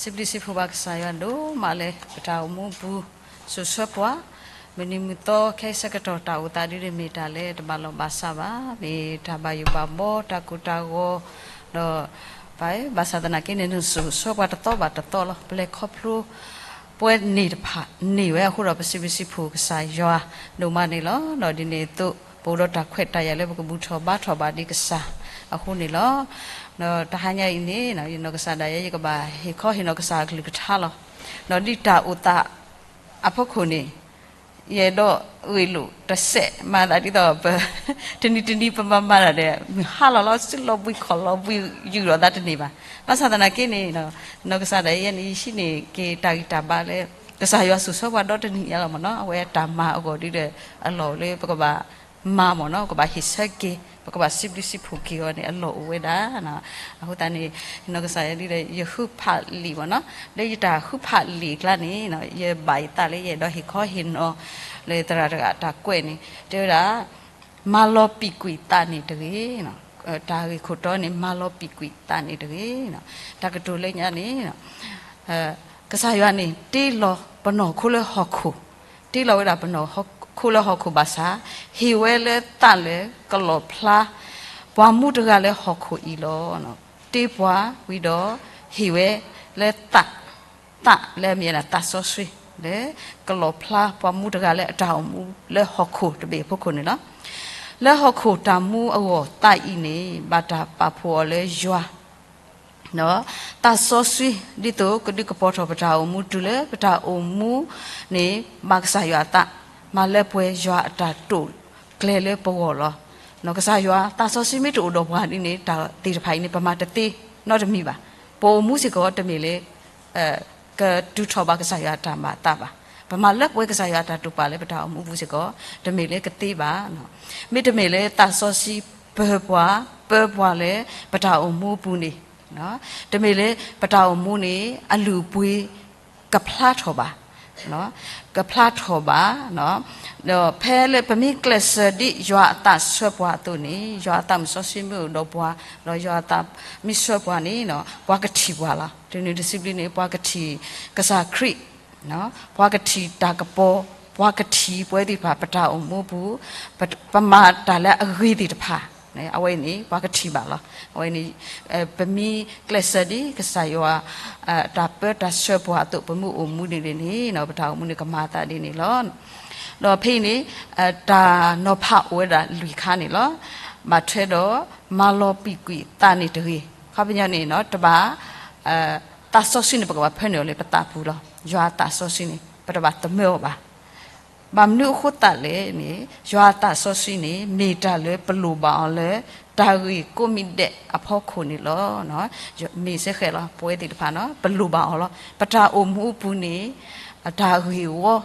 စံးဘျုးစံးဖှိၣ်ဘၣ်ကစၢ်ယွၤဒိၣ်မးလၢ ပတၢ်အိၣ်မူအပူၤ စိာ်ဆှၢပှၤ, မုၢ်နံၤမုၢ်သီခဲအံၤဆၢကတီၢ်တၢ်အိၣ်သးဒ်န့ၣ်မ့ၢ်တၢ်လၢတဘၣ်လိာ်ဘၣ်စးဘၣ်, မ့ၢ်တၢ်ဘၣ်ယိၣ်ဘၣ်ဘီ တၢ်ကိၢ်တၢ်ဂီၤ, ဒီး ဘၣ်ဆၣ်သနာ်က့န့ၣ် နစိာ်ဆှၢပှၤတသီဘၣ်တသီလီၤ. ပလဲၤခီဖျိ ပဝဲန့ၣ်တဖၣ်န့ၢ်ဝဲအဃိဒီး ပစံးဘျုးစံးဖှိၣ်ကစၢ်ယွၤဒိၣ်မးန့ၣ်လီၤ. ဒီးဒ်န့ၣ်အသိး ပအိၣ်ဒီးတၢ်ခွဲးတၢ်ယာ်လၢပကဘူၣ်ထီၣ်ဘါထီၣ်ဘၣ်ဒံးကစၢ်အဃိန့ၣ်လီၤ. ဒီးတဟါညါအံၤန့ၣ် ယနီၢ်ကစၢ်ဒၣ်ယဲ ယကဘၣ်ဟ့ၣ်ခီဟ့ၣ်နီၤကစၢ်အကလုၢ်ကထါလီၤ. ဒီးဒ်တၢ်အိၣ်သးအဖီခိၣ်န့ၣ် ယအဲၣ်ဒိးဂ့ၢ်လိာ်တစဲး မၤသးဒ်သိးပ တနံၤတနံၤပမၤမၤတၢ်ဒီး မုၢ်ဟါလီၤလီၤ စုလီၤဘှံးခီၣ်လီၤဘှံး ယူာ်လိာ်သးတန့ၢ်ဘၣ်. ဘၣ်ဆၣ်သနာ်က့န့ၣ် နီၢ်ကစၢ်ဒၣ်ယဲန့ၣ် ယဟံးန့ၢ်က့ၤတၢ်ဂံၢ်တၢ်ဘါလၢ ကစၢ်ယွၤစိာ်ဆှၢပှၤဒီတနံၤညါလီၤမ့ၢ်နီၤ. အဝဲတၢ်မၤအဂီၢ်ဒ်ဒီး အလီၢ်အိၣ်လၢပကဘၣ်မၤမ့ၢ်နီၤ, ပကဘၣ်ဟ့ၣ်ဆၢက့ၤ ပကဘၣ်စံးဘျုးစံးဖှိၣ်က့ၤအီၤန့ၣ် အလီၢ်အိၣ်ဝဲဒၣ်. အဃိသတးန့ၣ် နီၢ်ကစၢ်ယဲဒ်ဒီး ယဃုဖးလံာ်မ့ၢ်နီၤ, လၢယတၢ်ဃုဖးလံာ်အကျါန့ၣ် ယဘၣ်ယသးလၢယအဲၣ်ဒိးဟ့ၣ်ခီဟ့ၣ်နီၤ လၢသရၣ်တဂၤအတၢ်ကွဲးန့ၣ် တဲဝဲဒၣ် မၤလီၤပံာ်ကွံာ်သးန့ၣ်တဂ့ၤ. တၢ်ဂ့ၢ်ခိၣ်တီန့ၣ် မၤလီၤပံာ်ကွံာ်သးန့ၣ်တဂ့ၤ. တၢ်ကတိၤလၢညါန့ၣ် ကစၢ်ယွၤန့ၣ် တ့လီၤပနီၢ်ခိလၢဟီၣ်ခိၣ်, တ့လီၤဝဲဒၣ်ပနီၢ်ခိလၢဟီၣ်ခိၣ်ဘၣ်ဆၣ်, ဟ့ၣ်ဝဲလၢသးလၢကလီၣ်ဖျါ ပှၤမူတဂၤလၢဟီၣ်ခိၣ်အံၤလီၤ. တ့ပှၤဝံၤဒီး ဟ့ၣ်ဝဲလၢသး, သးလၢအမ့ၢ်ဝဲဒၣ်သးစီဆှံ လၢကလီၣ်ဖျါပှၤမူတဂၤလၢအတၢ်အိၣ်မူလၢဟီၣ်ခိၣ်တဘ့ၣ်အဖီခိၣ်န့ၣ်လီၤ. လၢဟီၣ်ခိၣ်တၢ်မူအဂီၢ်သးအံၤန့ၣ် ဘၣ်တၢ်ပာ်ဖှိၣ်အီၤလၢယွၤ သးစီဆှံ ဒ်သိးကဒုးကပီၤထီၣ်ပတၢ်အိၣ်မူတုၤလၢပတၢ်အိၣ်မူန့ၣ် ဘၣ်ကစၢ်ယွၤအသး, မၤလၢပှဲၤယွၤအတၢ်တိာ်ကျဲၤလၢပဂီၢ်လီၤ. ကစၢ်ယွၤသးစီဆှံမ့ၢ်တအိၣ်ဒီးပှၤဒ်န့ၣ် တၢ်သ့ၣ်တဖၣ်အံၤန့ၣ် ပမၤတသ့နီတမံၤဘၣ်. ပအိၣ်မူစ့ၢ်ကီးတမ့ၢ်လၢ ကတုၤထီၣ်ဘၣ်ကစၢ်ယွၤအတၢ်မၤအသးဘၣ်. ပမၤလၢပှဲၤကစၢ်ယွၤအတၢ်တိာ်ပာ်လၢပတၢ်အိၣ်မူပူၤစ့ၢ်ကီး တမ့ၢ်လၢကသ့ဘၣ်. မ့တမ့ၢ်လၢသးစီဆှံပၢၤပှၤ, ပၢၤပှၤလၢပတၢ်အိၣ်မူအပူၤန့ၣ်, တမ့ၢ်လၢပတၢ်အိၣ်မူန့ၣ် အလုၢ်အပှ့ၤကဖျါထီၣ်ဘၣ်, ကဖျါထီၣ်ဘၣ်. ဒီးဖဲလၢပမ့ၢ်ကျဲးစၢးဒ်ယွၤအသးဆှၢပှၤအသိးန့ၣ် ယွၤအသးမုၢ်စီဆှံမ့ၢ်အိၣ်ဒီးပှၤ, ဒီးယွၤအသးမ့ၢ်ဆှၢပှၤန့ၣ် ပှၤကထံၣ်ပှၤလီၤ. တုၤနုၤတစုဘျုးန့ၣ် ပှၤကထံၣ်ကစၢ်ခရံာ်, ပှၤကထံၣ်တၢ်ကပီၤ, ပှၤကထံၣ်ပဝဲသ့ၣ်တဖၣ် ပတၢ်အိၣ်မူပူၤ, ပမၤတၢ်လၢအဂ့ၤသ့ၣ်တဖၣ်, အဝဲအံၤန့ၣ် ပှၤကထံၣ်ဘၣ်လီၤ. အဝဲန့ၣ် ပမ့ၢ်ကျဲးစၢးဒ်ကစၢ်ယွၤ တၢ်ပၢတၢ်ဆှၢပှၤအသိး ပမ့ၢ်အိၣ်မူဒ်န့ၣ်န့ၣ် ပတၢ်အိၣ်မူန့ၣ်ကမၤအသးဒ်န့ၣ်လီၤ. ဒီးဖဲအံၤန့ၣ် တၢ်နီၤဖးအိၣ်ဝဲဒၣ်လွံၢ်ခါန့ၣ်လီၤ. ဘၣ်ထွဲဒီး မၤလီၤပံာ်ကွံာ်သးန့ၣ်တဂ့ၤ. ခီပညီန့ၣ် တဘၣ် သးစီဆှံန့ၣ် ပကဘၣ်ဖၢနုာ်အီၤလၢပသးပူၤလီၤ. ယွၤအသးစီဆှံန့ၣ် ပတဘၣ်သမၢအီၤဘၣ်. ဘၣ်မနုၤအဃိသတးလဲၣ်န့ၣ် ယွၤအသးစီဆှံန့ၣ် မ့ၢ်တၢ်လၢပလိၣ်ဘၣ်အီၤလၢ တၢ်ဂ့ၢ်ကိးမံၤဒဲးအဖီခိၣ်န့ၣ်လီၤ. မ့ၢ်စ့ၢ်ကီးလီၤ ပဝဲသ့ၣ်တဖၣ်န့ၣ် ပလိၣ်ဘၣ်အီၤလီၤ. ပတၢ်အိၣ်မူအပူၤန့ၣ် တၢ်ဂ့ၢ်ဝီ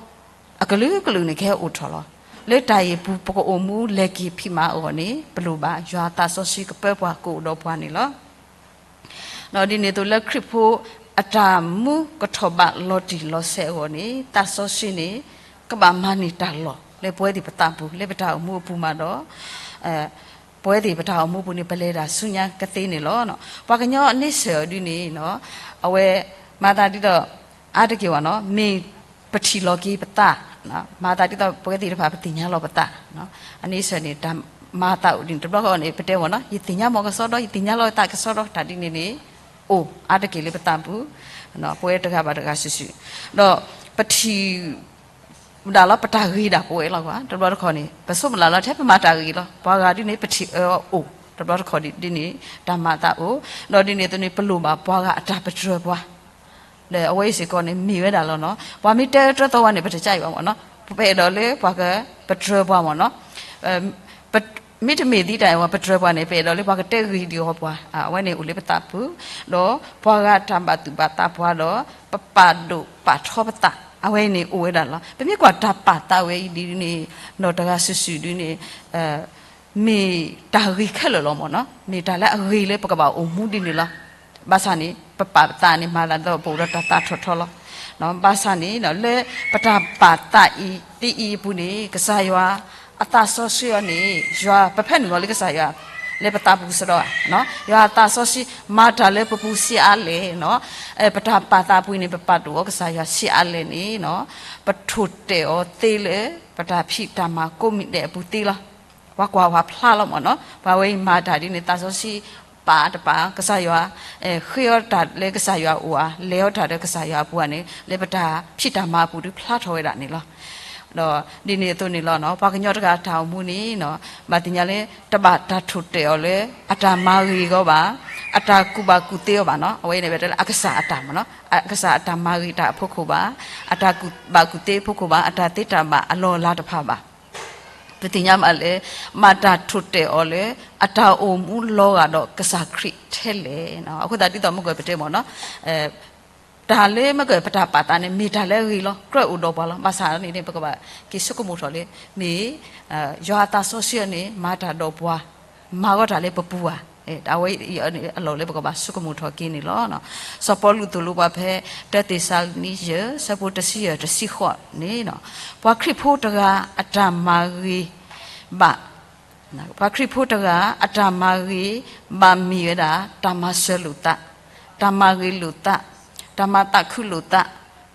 အကလုာ်ကလုာ်န့ၣ် ကဟဲအိၣ်ထီၣ်လီၤ. လၢတၢ်အံၤအပူၤ ပကအိၣ်မူလဲၤက့ၤဖံးမၤအဂီၢ်န့ၣ် ပလိၣ်ဘၣ် ယွၤအသးစီဆှံကပၢပှၤကအိၣ်ဒီးပှၤန့ၣ်လီၤ. ဒီးဒ်န့ၣ်အသိးလၢခရံာ်ဖိအတၢ်မူကထီၣ်ဘးလီၤတံၢ်လီၤဆဲးအဂီၢ်န့ၣ် သးစီဆှံန့ၣ် ကဘၣ်မၤန့ၢ်တၢ်လီၢ်လၢပဝဲသ့ၣ်ပသးပူၤ လၢပတၢ်အိၣ်မူအပူၤမးဒီး ပဝဲသ့ၣ်ပတၢ်အိၣ်မူပူၤန့ၣ် ပလဲၤတၢ်ဆူညါကသ့န့ၣ်လီၤ. ပှၤကညီအန့ဆၢၣ်အီၤဒ်န့ၣ် အဝဲမၤသးဒ်သိး အါတက့ၢ်ဝဲနီၤ မ့ၢ်ပထံၣ်လီၤက့ၤပသး, မၤသးဒ်သိးပဝဲသ့ၣ်တဖၣ်ပသ့ၣ်ညါလီၤပသး, အန့ဆၢၣ်န့ၣ် တၢ်မၤသးအိၣ်ဒ်န့ၣ် တဘျီဃီန့ၣ် ပတဲဝဲနီၤ ယသ့ၣ်ညါမီၢ်ကစီဒီ ယသ့ၣ်ညါလီၤသးကစီဒီ တၢ်ဒ်န့ၣ်န့ၣ် အိၣ်အါတက့ၢ်လၢပသးပူၤ, ပဝဲတဂၤဘၣ်တဂၤစုာ်စုာ်, ဒီးပထံၣ် ဒၣ်လီၤ ပတၢ်ဂ့ၤဒၣ်ပဝဲလီၤကွၢ် တဘျီတခီၣ်န့ၣ် ပဆိကမိၣ်လၢ်လီၤထဲပမၤတၢ်ဂ့ၤလီၤ ပှၤဂၤဒ်န့ၣ် ပထံၣ်အၢအီၤအိၣ် တဘျီတခီၣ်ဒ်န့ၣ် တၢ်မၤသးအိၣ်, ဒီးဒ်န့ၣ်အသိးန့ၣ် ပလိၣ်ဘၣ်ပှၤဂၤအတၢ်ပတြၢၤပှၤ ဒီးအဝဲအံၤစ့ၢ်ကီးန့ၣ် မ့ၢ်ဝဲဒၣ်လီၤနီၤ ပှၤမ့ၢ်တဲတြၢၤသီဝဲန့ၣ် ပတကးအံၤဘၣ်မ့ၢ်နီၤ ပအဲၣ်ဒိးလၢပှၤကပတြၢၤပှၤမ့ၢ်နီၤ မ့တမ့ၢ်ဒ်တၢ်အံၤဝဲ ပတြၢၤပှၤန့ၣ် ပအဲၣ်ဒိးလၢပှၤကတဲဂ့ၤဒံးအီၤပှၤ အဝဲန့ၣ်အိၣ်လၢပသးပူၤ, ဒီးပှၤဂၤတၢ်ဘၣ်သူၣ်ဘၣ်သးပှၤဒီး ပပာ်ဒိၣ်ပာ်ထီပသး အဝဲန့ၣ်အိၣ်ဝဲဒၣ်လီၤ. ပမ့ၢ်ကွၢ်တၢ်ပာ်သးဝဲအံၤဒ်န့ၣ် နီၢ်တဂၤစုာ်စုာ်ဒ်န့ၣ် မ့ၢ်တၢ်ဂ့ၤခဲလၢာ်လီၤမ့ၢ်နီၤ မ့ၢ်တၢ်လၢအဂ့ၤလၢပကဘၣ်အိၣ်မူဒ်န့ၣ်လီၤ. ဘၣ်ဆၣ်န့ၣ် ပပာ်ပသးန့ၣ် မၤသးဒ်သိးပအိၣ်ဒီးတၢ်သးထီၣ်ထီလီၤ. ဘၣ်ဆၣ်န့ၣ် လၢပတၢ်ပာ်သးအံၤ သ့အံၤအပူၤန့ၣ် ကစၢ်ယွၤအသးစီဆှံအီၤန့ၣ် ယွၤပဖၢနုာ်အီၤလၢကစၢ်ယွၤ လၢပသးပူၤစ့ၢ်ကီး, ယွၤအသးစီဆှံမၤတၢ်လၢပပူၤဆံးအါလဲၣ်, ပတၢ်ပာ်သးပူၤန့ၣ် ပပာ်ဒိၣ်အီၤကစၢ်ယွၤဆံးအါလဲၣ်န့ၣ်, ပထိၣ်တဲာ်အီၤသ့လၢ ပတၢ်ဖံးတၢ်မၤကိးမံၤဒဲးအပူၤသ့လီၤ. ပှၤကွၢ်ပှၤဖျါလီၤမ့ၢ်နီၤ, ပှၤဝဲအံၤမၤတၢ်ဒ်န့ၣ် သးစီဆှံပာ်တပာ် ကစၢ်ယွၤ ဃ့အီၣ်တၢ်လၢကစၢ်ယွၤအအိၣ်ဧါ, လဲၤအီၣ်တၢ်လၢကစၢ်ယွၤအပူၤဧါန့ၣ် လၢပတၢ်ဖံးတၢ်မၤအပူၤဒုးဖျါထီၣ်ဝဲဒၣ်န့ၣ်လီၤ. ဒီးဒ်န့ၣ်အသိးန့ၣ်လီၤ, ပှၤကညီတဂၤအတၢ်အိၣ်မူန့ၣ် ဘၣ်သ့ၣ်ညါလၢ တဘၣ်တၢ်ထိၣ်တဲာ်အီၤလၢ အတၢ်မၤဂ့ၤအဂီၢ်ဘၣ်, အတၢ်ကူၣ်ဘၣ်ကူၣ်သ့အီၤဘၣ်နီၤ, အဝဲအံၤန့ၣ် ပတဲလၢအကစၢ်အတၢ်မ့ၢ်နီၤ, အကစၢ်အတၢ်မၤဂ့ၤတၢ်အဖီခိၣ်ဘၣ်, အတၢ်ကူၣ်ဘၣ်ကူၣ်သ့အဖီခိၣ်ဘၣ်, အတၢ်သ့တၢ်ဘၣ်အလီၢ်အလၤတဖၣ်ဘၣ်. ပသ့ၣ်ညါဘၣ်လၢ မၤတၢ်ထိၣ်တဲာ်အီၤလၢ အတၢ်အိၣ်မူလီၤဂာ်ဒီးကစၢ်ခရံာ်ထဲလဲၣ်. အဃိသတးဒ်သိးမ့ၢ်ကပတဲမ့ၢ်နီၤ, တၢ်လၢမ့ၢ်ကပတၢ်ပာ်သးန့ၣ် မ့ၢ်တၢ်လၢအဂ့ၤလီၤ, ကြၢးအိၣ်ဒီးပှၤလီၤ. ဘၣ်ဆၣ်န့ၣ် ပကဘၣ်က့ၤဆိကမိၣ်ထီၣ်လၢ မ့ၢ် ယွၤအသးစီဆှံအီၤန့ၣ် မၤတၢ်ဒီးပှၤ, မၤဂီၢ်တၢ်လၢပပူၤဧါ, အဝဲအံၤအလီၢ်လၢပကဘၣ်ဆိကမိၣ်ထီၣ်က့ၤန့ၣ်လီၤ. စီၤပီလူးသိၣ်လိပှၤဖဲ တၢသ့းစၤလနံယဲၢ် ဆၢဖိတဆံယဲၢ်တဆံဃိးန့ၣ်, ပှၤခရံာ်ဖိတဂၤအတၢ်မၤဂ့ၤဘၣ် ပှၤခရံာ်ဖိတဂၤ အတၢ်မၤဂ့ၤဘၣ်မ့ၢ်ဝဲဒၣ် တၢ်မၤစၢၤလိာ်သး, တၢ်မၤဂ့ၤလိာ်သး, တၢ်မၤသးခုလိာ်သး,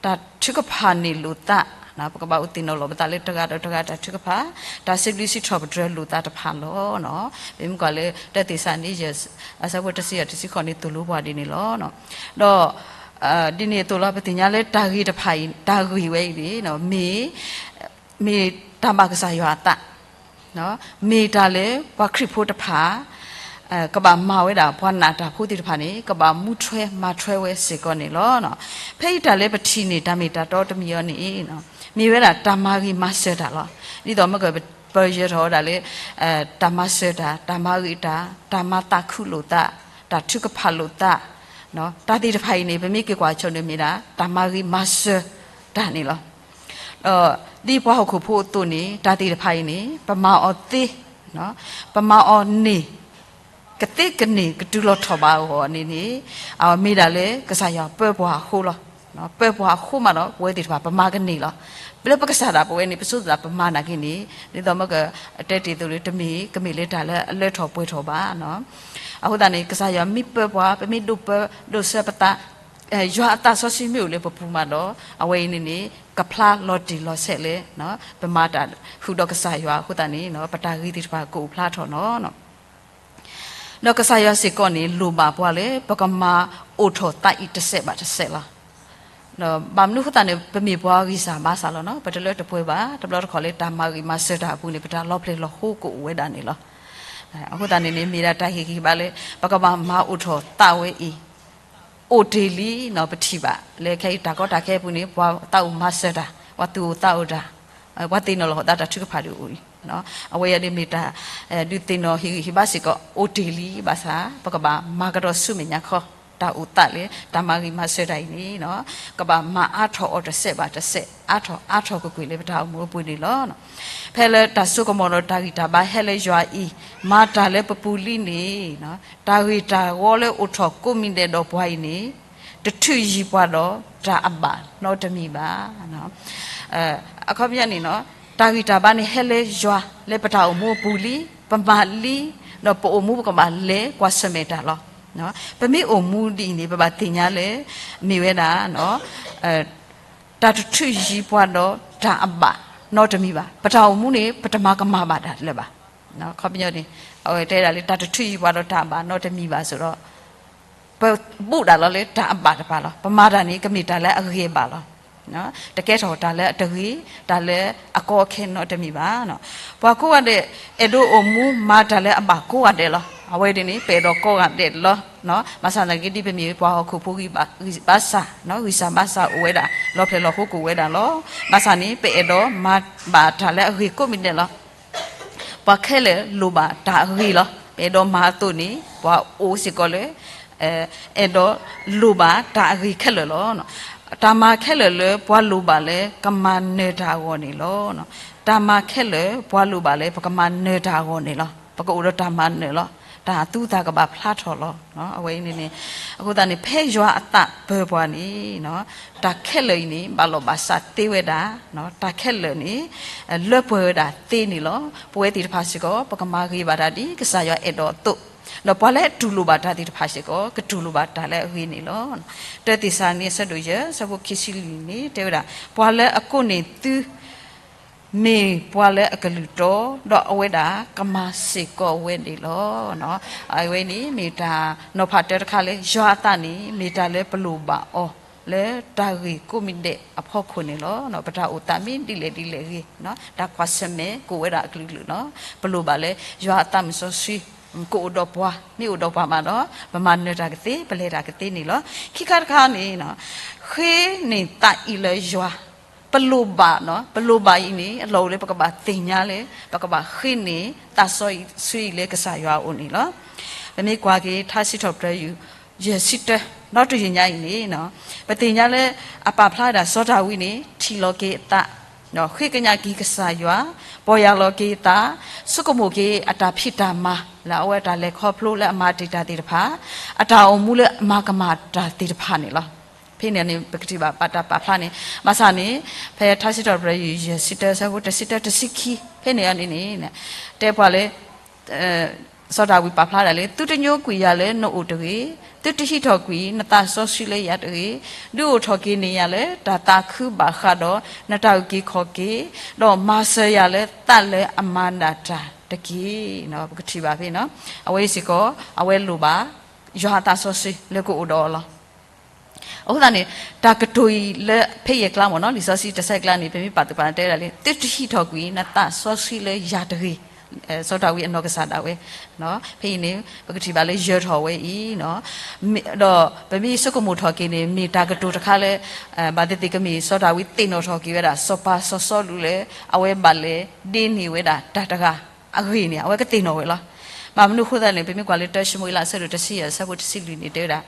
တၢ်ထုကဖၣ်န့ၢ်လိာ်သး, ပကဘၣ်အိၣ်သ့ၣ်နီၣ်လီၤပသးလၢတဂၤဒီးတဂၤတၢ်ထုကဖၣ်, တၢ်စံးဘျုးစံးထီၣ်ပတြၢၤလိာ်သးတဖၣ်လီၤ. ပမ့ၢ်ကွၢ်လၢ တၢသ့းစၤလနံယဲၢ် အဆၢဖိတဆံယဲၢ်တဆံဃိးန့ၣ် သိၣ်လိပှၤဒ်န့ၣ်လီၤ. ဒီး ဒ်န့ၣ်အသိးလီၤ ပသ့ၣ်ညါလၢတၢ်ဂ့ၤတဖၣ်အံၤ တၢ်ဂ့ၤဝဲအံၤန့ၣ် မ့ၢ် မ့ၢ်တၢ်ဘၣ်ကစၢ်ယွၤအသး, မ့ၢ်တၢ်လၢပှၤခရံာ်ဖိတဖၣ် ကဘၣ်မၤဝဲဒၣ် ပှၤနာ်တၢ်ဖိသ့ၣ်တဖၣ်န့ၣ် ကဘၣ်မူထွဲမၤထွဲဝဲစ့ၢ်ကီးန့ၣ်လီၤ. ဖဲအံၤတၢ်လၢပထံၣ်န့ၢ် တၢ်မ့ၢ်တၢ်တီတမံၤအံၤန့ၣ် မ့ၢ်ဝဲဒၣ်တၢ်မၤဂ့ၤမၤစၢၤတၢ်လီၤ. ဒ်သိးမ့ၢ်ကပယၢၤထီၣ်ဝဲဒၣ်လၢ တၢ်မၤစၢၤတၢ်, တၢ်မၤဂ့ၤတၢ်, တၢ်မၤသးခုလိာ်သး, တၢ်ထုကဖၣ်လိာ်သး, တၢ်သ့ၣ်တဖၣ်အံၤန့ၣ် ပမ့ၢ်က့ၤကွၢ်ဆိန့ၣ်မ့ၢ်ဒၣ် တၢ်မၤဂ့ၤမၤစၢၤတၢ်န့ၣ်လီၤ. ဒ်ပှၤဟီၣ်ခိၣ်ဖိအသိးန့ၣ် တၢ်သ့ၣ်တဖၣ်အံၤန့ၣ် ပမၤအီၤသ့, ပမၤအီၤန့ၢ် ကသ့ကန့ၢ်ကတုၤလီၤထီၣ်ဘၣ်အဂီၢ်န့ၣ်န့ၣ် မ့ၢ်ဒၣ်လၢကစၢ်ယွၤပၢပှၤအဃိလီၤ. ပၢပှၤအဃိမးဒီး ပဝဲသ့ၣ်တဖၣ် ပမၤကန့ၢ်လီၤ. လၢပကစၢ်ဒၣ်ပဝဲန့ၣ် ပဆိသးပမၤနာ်က့န့ၣ် ဒ်သိးမ့ၢ်ကတဲတ့ၢ်အသိးလၢ တမ့ၢ် ကမ့ၢ်လၢတၢ်လၢအလၢထီၣ်ပှဲၤထီၣ်ဘၣ်. အဃိသတးန့ၣ် ကစၢ်ယွၤမ့ၢ်ပၢပှၤ ပမ့ၢ်ဒိးပၢဒိးဆၢပသး ယွၤအသးစီဆှံမ့ၢ်အိၣ်လၢပပူၤမးဒီး အဝဲအံၤန့ၣ်န့ၣ် ကဖျါလီၤတံၢ်လီၤဆဲးလၢ ပမၤတၢ်ဃုာ်ဒီးကစၢ်ယွၤအဃိသတးန့ၣ် ပတၢ်ဂ့ၤသ့ၣ်တဖၣ်ကအိၣ်ဖျါထီၣ်နီၤ. ဒီးကစၢ်ယွၤစ့ၢ်ကီးန့ၣ် လိၣ်ဘၣ်ပှၤလၢ ပကမၤအိၣ်ထီၣ်သးအံၤတစဲးဘၣ်တစဲးလီၤ. ဒီးဘၣ်မနုၤအဃိသတးန့ၣ် ပမ့ၢ်ပှၤဂံၢ်စၢ်ဘါစၢ်လီၤနီၤ. ပတလၢတပှဲၤဘၣ်, တဘျီတခီၣ်လၢတၢ်မၤဂ့ၤမၤစၢၤတၢ်အပူၤန့ၣ် ပတၢ်လီၤဖျဲၣ်လီၤဃိကအိၣ်ဝဲဒၣ်န့ၣ်လီၤ. အဃိသတးန့ၣ်န့ၣ် မ့ၢ်ဒၣ်တၢ်ဟ့ၣ်ဂံၢ်ဟ့ၣ်ဘါလၢ ပကဘၣ်မၤအိၣ်ထီၣ်သးဝဲအံၤ အိၣ်တ့ၢ်လံနီၤ. ပထံၣ်ဘၣ်လၢခဲအံၤတၢ်ကီတၢ်ခဲအပူၤန့ၣ် ပှၤသးအိၣ်မၤစၢၤတၢ်, ပှၤသူၣ်အိၣ်သးအိၣ်တၢ်, ပှၤသ့ၣ်နီၣ်လီၤသးတၢ်ထုကဖၣ်ဒုးအိၣ်အံၤ, အဝဲအံၤဒ်မ့ၢ်တၢ် ဒုးသ့ၣ်နီၣ်ဟ့ၣ်ဂံၢ်ဟ့ၣ်ဘါစ့ၢ်ကီး အိၣ်တ့ၢ်လံဘၣ်ဆၣ် ပကဘၣ်မၤကဒီးဆူမဲာ်ညါခီ တၢ်အိၣ်သးလၢ တၢ်မၤဂ့ၤမၤစၢၤတၢ်အံၤန့ၣ် ကဘၣ်မၤအါထီၣ်အီၤတစဲးဘၣ်တစဲး အါထီၣ်အါထီၣ်ကွ့ၢ်ကွ့ၢ်လၢပတၢ်အိၣ်မူအပူၤန့ၣ်လီၤ. ဖဲလၢတၢ်စိကမီၤဒီးတၢ်ဂံၢ်တၢ်ဘါဟဲလၢယွၤအံၤ မၤတၢ်လၢပပူၤလံန့ၣ် တၢ်ဂ့ၤတၢ်ဝါလၢအိၣ်ထီၣ်ကိးမံၤဒဲးဒီးပှၤအံၤန့ၣ် တထုးယံၤပှၤဒီးတၢ်အဘၣ်နီတမံၤဘၣ်. အခီပညီန့ၣ် တၢ်ဂံၢ်တၢ်ဘါန့ၣ်ဟဲလၢယွၤလၢပတၢ်အိၣ်မူအပူၤလံ, ပမၤလံ, ဒီးပအိၣ်မူပကဘၣ်လဲၤကွၢ်ဆၢၣ်မဲာ်တၢ်လီၤ. ပမ့ၢ်အိၣ်မူဒ်အံၤန့ၣ် ပဘၣ်သ့ၣ်ညါလၢ မ့ၢ်ဝဲဒၣ် တၢ်တထုးယံၤပှၤဒီးတၢ်အဘၣ်နီတမံၤဘၣ်. ပတၢ်အိၣ်မူန့ၣ် ပတမၤကမၣ်ဘၣ်တၢ်လၢၤဘၣ်. အခီပညီန့ၣ် အဝဲတဲဒၣ်လၢတၢ်တထုးယံၤပှၤဒီးတၢ်အဘၣ်နီတမံၤဘၣ်အသိးဒီး ပဘူးဒၣ်လီၤလၢတၢ်အဘၣ်တဖၣ်လီၤ. ပမၤတၢ်န့ၣ် ကမ့ၢ်တၢ်လၢအဂ့ၤအဘၣ်လီၤ. တကဲထီၣ်တၢ်လၢအတဂ့ၤ, တၢ်လၢအကီအခဲနီတမံၤဘၣ်. ပှၤကိးဂၤဒဲး အဲၣ်ဒိးအိၣ်မူမၤတၢ်လၢအဘၣ်ကိးဂၤဒဲးလီၤ. အဝဲဒ်န့ၣ် ပအဲၣ်ဒိးကိးဂၤဒဲးလီၤ. ဘၣ်ဆၣ်သနာ်က့ ဒ်ပမ့ၢ်ပှၤဟီၣ်ခိၣ်ဖိဂံၢ်ဘါစၢ်, ဂံၢ်စၢ်ဘါစၢ်အိၣ်ဝဲဒၣ် လီၤဖျဲၣ်လီၤဃိကအိၣ်ဝဲဒၣ်လီၤ. ဘၣ်ဆၣ်န့ၣ် ပအဲၣ်ဒိးမၤဘၣ်တၢ်လၢအဂ့ၤကိးမံၤဒဲးလီၤ. ပှၤခဲလၢာ်လိၣ်ဘၣ်တၢ်အဂ့ၤလီၤ. ပအဲၣ်ဒိးမၤအသိးန့ၣ် ပှၤအိၣ်စ့ၢ်ကီးလၢ အဲၣ်ဒိးလိၣ်ဘၣ်တၢ်အဂ့ၤခဲလၢာ်လီၤ. တၢ်မၤခဲလၢာ်လၢပှၤလိၣ်ဘၣ်လၢ ကမၤနၢၤတၢ်အဂီၢ်န့ၣ်လီၤ. တၢ်မၤခဲလၢာ်ပှၤလိၣ်ဘၣ်လၢ ပကမၤနၢၤတၢ်အဂီၢ်န့ၣ်လီၤ. ပကအိၣ်ဒီးတၢ်မၤနၢၤလီၤ. တၢ်သူၣ်သးကဘၣ်ဖျါထီၣ်လီၤ. အဝဲအံၤန့ၣ်န့ၣ်, အဃိသတးန့ၣ် ဖဲယွၤအသးပၢၤပှၤန့ၣ်, တၢ်ခဲလၢာ်အံၤန့ၣ် ဘၣ်လီၢ်ဘၣ်စးသ့ဝဲဒၣ်, တၢ်ခဲလၢာ်န့ၣ် လၢပှဲၤဝဲဒၣ်သ့န့ၣ်လီၤ. ပဝဲသ့ၣ်တဖၣ်စ့ၢ်ကီး ပကမၤဂ့ၤဘၣ်တၢ်ဒ်ကစၢ်ယွၤအဲၣ်ဒိးအသိး, ဒီးပှၤလၢတူၢ်လိာ်ဘၣ်တၢ်သ့ၣ်တဖၣ်စ့ၢ်ကီး ကတူၢ်လိာ်ဘၣ်တၢ်လၢအဂ့ၤန့ၣ်လီၤ. တၢသ့းစၤလနံ အဆၢဒိၣ်ယဲၢ် အဆၢဖိခံဆံလွံၢ်န့ၣ် တဲဝဲဒၣ်, ပှၤလၢအကိးန့ၢ်သု မ့ၢ်ပှၤလၢအကလုၢ်တီ, ဒီးအဝဲဒၣ်ကမၤစ့ၢ်ကီးဝဲန့ၣ်လီၤ. အဝဲန့ၣ်မ့ၢ်တၢ်နီၤဖးတၢတခါလၢ ယွၤအသးန့ၣ် မ့ၢ်တၢ်လၢပလိၣ်ဘၣ်အီၤ လၢတၢ်ဂ့ၢ်ကိးမံၤဒဲးအဖီခိၣ်န့ၣ်လီၤ. ပတၢ်အိၣ်သးမ့ၢ်ဒ်လဲၣ်ဒ်လဲၣ်ဂ့ၤ, တၢ်ကွၢ်ဆၢၣ်မဲာ်ကအိၣ်ဝဲဒၣ်အကလုာ်ကလုာ်လီၤ. ပလိၣ်ဘၣ်လၢ ယွၤအသးမုၢ်စီဆှံ ကအိၣ်ဒီးပှၤ, မ့ၢ်အိၣ်ဒီးပှၤမးဒီး ပမၤနၢၤတၢ်ကသ့, ပလဲၤတၢ်ကသ့န့ၣ်လီၤ. ခံခါတခါန့ၣ်, ဃ့န့ၢ်သးအံၤလၢယွၤ, ပလိၣ်ဘၣ်, ပလိၣ်ဘၣ်အံၤန့ၣ် အလီၢ်အိၣ်လၢပကဘၣ်သ့ၣ်ညါလၢ ပကဘၣ်ဃ့န့ၢ်သးစီဆှံအံၤလၢကစၢ်ယွၤအအိၣ်န့ၣ်လီၤ. ပမ့ၢ်ကွၢ်က့ၤ ထါစံးထီၣ်ပတြၢၤ ယဲၢ်ဆံတၢ, ဒီတယုၢ်ညါအံၤန့ၣ်, ပသ့ၣ်ညါလၢ အပာ်ဖျါဝဲဒၣ်စီၤဒၤဝံးန့ၣ် ထံၣ်လီၤက့ၤအသး, ဃ့ကညးက့ၤကစၢ်ယွၤ, ပီၢ်ယၢ်လီၤက့ၤအသး, ဆိကမိၣ်က့ၤအတၢ်ဖံးတၢ်မၤ လၢအဝဲအတၢ်လဲၤခီဖျိလၢအမၤတ့ၢ်တၢ်သ့ၣ်တဖၣ်, အတၢ်အိၣ်မူလၢအမၤကမၣ်တၢ်သ့ၣ်တဖၣ်န့ၣ်လီၤ. ဖဲန့ၣ်န့ၣ် ပကထံၣ်ဘၣ်ပတၢ်ပာ်ဖျါန့ၣ်, ဘၣ်ဆၣ်န့ၣ် ဖဲထါစံးထီၣ်ပတြၢၤ ယဲၢ်ဆံတၢ အဆၢဖိတဆံတၢ တဆံခံ ဖဲန့ၣ်န့ၣ်န့ၣ်, တဲပှၤလၢ စီၤဒၤဝံးပာ်ဖျါဒၣ်လၢ သုတညိကွံာ်ယၤလၢနအိၣ်တဂ့ၤ, သုတဟံးထီၣ်ကွံာ်နသးစီဆှံလၢယၤတဂ့ၤ, ဒုးအိၣ်ထီၣ်က့ၤန့ၢ်ယၤလၢတၢ်သးခုဘၣ်ဃးဒီးနတၢ်အုၣ်က့ၤခီၣ်က့ၤ, ဒီးမၤစၢၤယၤလၢသးလၢအမၤနၢၤတၢ်တက့ၢ်. ပကထံၣ်ဘၣ်ဖဲန့ၣ်, အဝဲအံၤစ့ၢ်ကီး အဝဲလိၣ်ဘၣ် ယွၤအသးစီဆှံလၢကအိၣ်ဒီးအီၤလီၤ. အဃိသတးန့ၣ် တၢ်ကတိၤအံၤလၢဖဲယဲၢ်ကျါမ့ၢ်နီၤ, လံာ်စီဆှံတဆၢကျါန့ၣ် ပမ့ၢ်ပာ်သူၣ်ပာ်သးတဲဝဲဒၣ်လၢ သုတဟံးထီၣ်ကွံာ်နသးစီဆှံလၢယၤတဂ့ၤ, စီၤဒၤဝံးအနီၢ်ကစၢ်ဒၣ်ဝဲ, ဖဲအံၤန့ၣ် ပကထံၣ်ဘၣ်လၢယၢၤထီၣ်ဝဲအံၤ, ဒီးပမ့ၢ်ဆိကမိၣ်ထီၣ်က့ၤန့ၣ် မ့ၢ်တၢ်ကတိၤတခါလၢ ဘၣ်သ့ၣ်သ့ၣ်ကမ့ၢ် စီၤဒၤဝံးသ့ၣ်နီၣ်ထီၣ်က့ၤဝဲဒၣ် စီၤပၤစီၤစီလူးလၢ အဝဲဘၣ်လဲၤဒ့န့ၢ်ဝဲဒၣ်တၢ်တဂၤအဂ့ၢ်န့ၣ် အဝဲကသ့ၣ်နီၣ်ဝဲလီၤ. ဘၣ်မနုၤအဃိသတးန့ၣ် ပမ့ၢ်ကွၢ်လၢတၢၡမူၤအ့လး အဆၢဒိၣ်တဆံယဲၢ် အဆၢဖိတဆံလွံၢ်န့ၣ် တဲဝဲဒၣ်,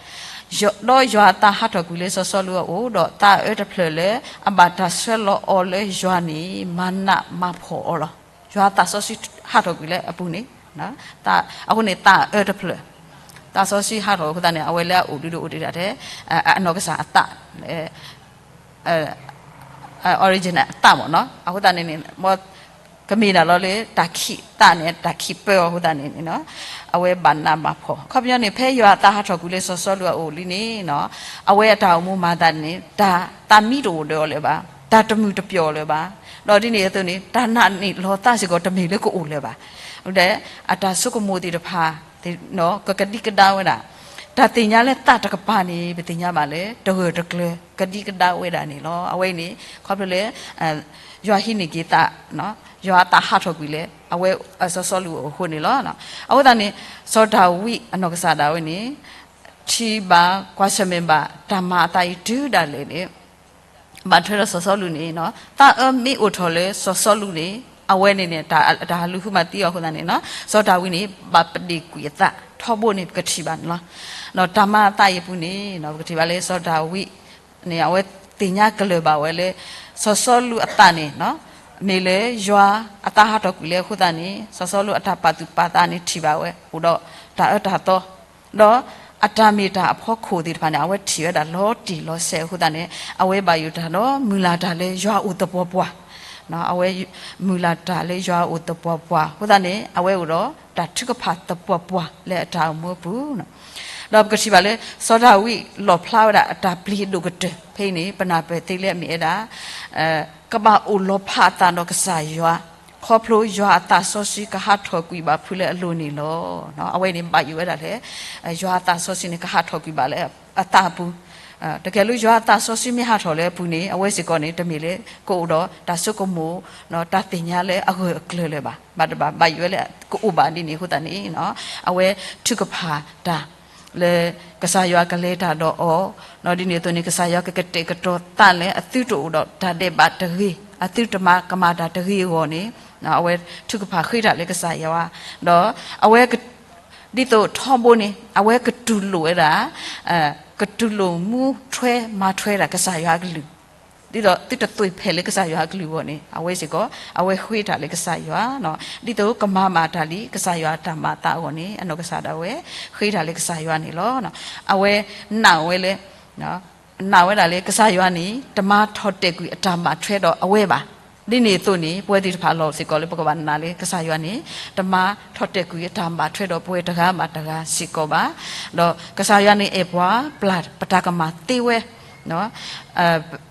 ဒီးယွၤအသးဟးထီၣ်ကွံာ်လၢစီၤစီလူးအအိၣ်, ဒီးသးအၢတဖျၢၣ်လၢအဘၣ်တၢ်ဆှၢလီၤအီၤလၢယွၤန့ၣ် မၤနးမၤဖှီၣ်အီၤလီၤ. ယွၤအသးစီဆှံဟးထီၣ်ကွံာ်လၢအပူၤန့ၣ်, အဃိန့ၣ် သးအၢတဖျၢၣ်, သးစီဆှံဟးထီၣ်အဃိသတးန့ၣ် အဝဲလၢအအိၣ်ဒုးဒီးအိၣ်ဒံးဒၣ်ထဲ အနီၢ်ကစၢ်အသး original အသးမ့ၢ်နီၤ. အဃိသတးန့ၣ်န့ၣ် ကမ့ၢ်ဒၣ်လီၤလၢတၢ်ခံးသးန့ၣ် တၢ်ခံးပၢအီၤအဃိသတးန့ၣ်န့ၣ်, အဝဲဘၣ်နးဘၣ်ဖှီၣ်. အခီပညီန့ၣ် ဖဲယွၤအသးဟးထီၣ်ကွံာ်လၢစီၤစီလူးအအိၣ်လံန့ၣ်, အဝဲအတၢ်အိၣ်မူမၤသးန့ၣ် တၢ်သးမံတအိၣ်ဒီးအီၤလၢၤဘၣ်, တၢ်တမုာ်တပျီၢ်လၢၤဘၣ်, ဒီးဒ်န့ၣ်အသိးန့ၣ် တၢ်နာ်န့ၢ်လီၤသးစ့ၢ်ကီးတမ့ၢ်လၢကအိၣ်လၢၤဘၣ်. အတၢ်ဆိကမိၣ်သ့ၣ်တဖၣ် ကကဒံကဒါဝဲဒၣ်, တၢ်သ့ၣ်ညါလၢသးတကပၤန့ၣ် ပသ့ၣ်ညါဘၣ်လၢ တဂၢၢ်တကျၢၤ ကဒံကဒါဝဲဒၣ်န့ၣ်လီၤ. အဝဲအံၤန့ၣ် ခီဖျိလၢ ယွၤဟံးန့ၢ်က့ၤသး, ယွၤအသးဟးထီၣ်ကွံာ်လၢ အဝဲစီၤစီလူးအအိၣ်အဃိန့ၣ်လီၤ. အဃိသတးန့ၣ် စီၤဒၤဝံးအနီၢ်ကစၢ်ဒၣ်ဝဲန့ၣ် ထံၣ်ဘၣ်ကွၢ်ဆၢၣ်မဲာ်ဘၣ် တၢ်မၤအသးအံၤတုၤဒၣ်လဲာ်န့ၣ် ဘၣ်ထွဲဒီးစီၤစီလူးန့ၣ်, သးအၢမ့ၢ်အိၣ်ထီၣ်လၢစီၤစီလူးန့ၣ် အဝဲန့ၣ်န့ၣ် တၢ်ဟးလူၤဃုမၤသံအီၤအဃိသတးန့ၣ်, စီၤဒၤဝံးန့ၣ် ဘၣ်ပဒ့ၣ်ကွံာ်အသးထီဘိန့ၣ် ပကထံၣ်ဘၣ်န့ၣ်လီၤ. တၢ်မၤအသးအံၤအပူၤန့ၣ် ပကထံၣ်ဘၣ်လၢစီၤဒၤဝံးန့ၣ် အဝဲသ့ၣ်ညါကလၢၤဘၣ်ဝဲလၢ စီၤစီလူးအသးန့ၣ် မ့ၢ်လၢယွၤအသးဟးထီၣ်ကွံာ်လၢအဃိသတးန့ၣ် စီၤစီလူးအတၢ်ပာ်သူၣ်ပာ်သးန့ၣ်ထံၣ်ဘၣ်ဝဲ အိၣ်ဒီးတၢ်အၢတၢ်သီ ဒီးအတၢ်မ့ၢ်တၢ်အဖီခိၣ်သ့ၣ်တဖၣ်န့ၣ် အဝဲထံၣ်ဝဲဒၣ်လီၤတံၢ်လီၤဆဲးအဃိသတးန့ၣ် အဝဲဘၣ်ယိၣ်တၢ်ဒီးမုၢ်လၢ်တၢ်လၢယွၤအိၣ်သပှၢ်ပှၢ်, အဝဲမုၢ်လၢ်တၢ်လၢယွၤအိၣ်သပှၢ်ပှၢ်အဃိသတးန့ၣ် အဝဲအိၣ်ဒီးတၢ်ထုကဖၣ်သပှၢ်ပှၢ်လၢအတၢ်အိၣ်မူအပူၤ ဒီးပကထံၣ်ဘၣ်လၢ စီၤဒၤဝံးလီၣ်ဖျါဝဲဒၣ်အတၢ်ပျံၤအဒိၣ်ကတၢၢ် ဖဲအံၤန့ၣ် ပနၢ်ပၢၢ်သ့လၢအမ့ၢ်ဝဲဒၣ် ကဘၣ်အိၣ်လီၤဖးအသးဒီးကစၢ်ယွၤ ခီဖျိယွၤအသးစီဆှံကဟးထီၣ်ကွံာ်ဘၣ်ဖုးလၢအလိၤန့ၣ်လီၤ. အဝဲန့ၣ်ဘၣ်ယိၣ်ဝဲဒၣ်လၢ ယွၤအသးစီဆှံန့ၣ် ကဟးထီၣ်ကွံာ်ဘၣ်လၢအသးအပူၤ, တကယ်လၢယွၤအသးစီဆှံမ့ၢ်ဟးထီၣ်လၢအပူၤန့ၣ် အဝဲစ့ၢ်ကီးန့ၣ် တမ့ၢ်လၢကအိၣ်ဒီးတၢ်ဆိကမိၣ် တၢ်သ့ၣ်ညါလၢအဂၢၢ်အကျၢၤလၢၤဘၣ်, ဘၣ်တဘၣ် ဘၣ်ယိၣ်ဝဲလၢကအိၣ်ဘၣ်ဒ်န့ၣ်အဃိသတးန့ၣ် အဝဲထုကဖၣ်တၢ် လၢကစၢ်ယွၤကလဲၤတၢ်ဒီးအီၤ, ဒ်န့ၣ်အသိးန့ၣ် ကစၢ်ယွၤကကတဲာ်ကတီၤသးလၢအသုတအိၣ်ဒီးတၢ်ဒဲးဘးတဂ့ၤ, အသုတမၤကမၣ်တၢ်တဂ့ၤအဂီၢ်န့ၣ် အဝဲထုကဖၣ်ဃ့တၢ်လၢကစၢ်ယွၤ, ဒီးအဝဲ ဒ်သိးထီဘိန့ၣ် အဝဲကတူၢ်လိာ်ဝဲဒၣ် ကတူၢ်လိာ်မူထွဲမၤထွဲဒၣ်ကစၢ်ယွၤအကလုၢ်, ဒ်သိးသုတသွံၣ်ဖျဲးလၢကစၢ်ယွၤအကလုၢ်အဂီၢ်န့ၣ် အဝဲစ့ၢ်ကီး အဝဲဃ့တၢ်လၢကစၢ်ယွၤ, ဒ်သိးကမၤဘၣ်တၢ်လံ ကစၢ်ယွၤအတၢ်မၤအသးအဂီၢ်န့ၣ် အနီၢ်ကစၢ်ဒၣ်ဝဲ ဃ့တၢ်လၢကစၢ်ယွၤန့ၣ်လီၤ. အဝဲနာ်ဝဲလၢ နာ်ဝဲဒၣ်လၢကစၢ်ယွၤန့ၣ် တမၤထီၣ်တဲာ်ကွံာ်အတၢ်ဘၣ်ထွဲဒီးအဝဲဘၣ်. ဒ်န့ၣ်အသိးန့ၣ် ပဝဲသ့ၣ်တဖၣ်အလီၢ်စ့ၢ်ကီးလၢ ပကဘၣ်နာ်လၢကစၢ်ယွၤန့ၣ် တမၤထီၣ်တဲာ်ကွံာ်အတၢ်ဘၣ်ထွဲဒီးပဝဲတဂၤဘၣ်တဂၤစ့ၢ်ကီးဘၣ်. ဒီးကစၢ်ယွၤန့ၣ်အဲၣ်ပှၤ ပျၢ်ပတၢ်ကမၣ်သ့ဝဲ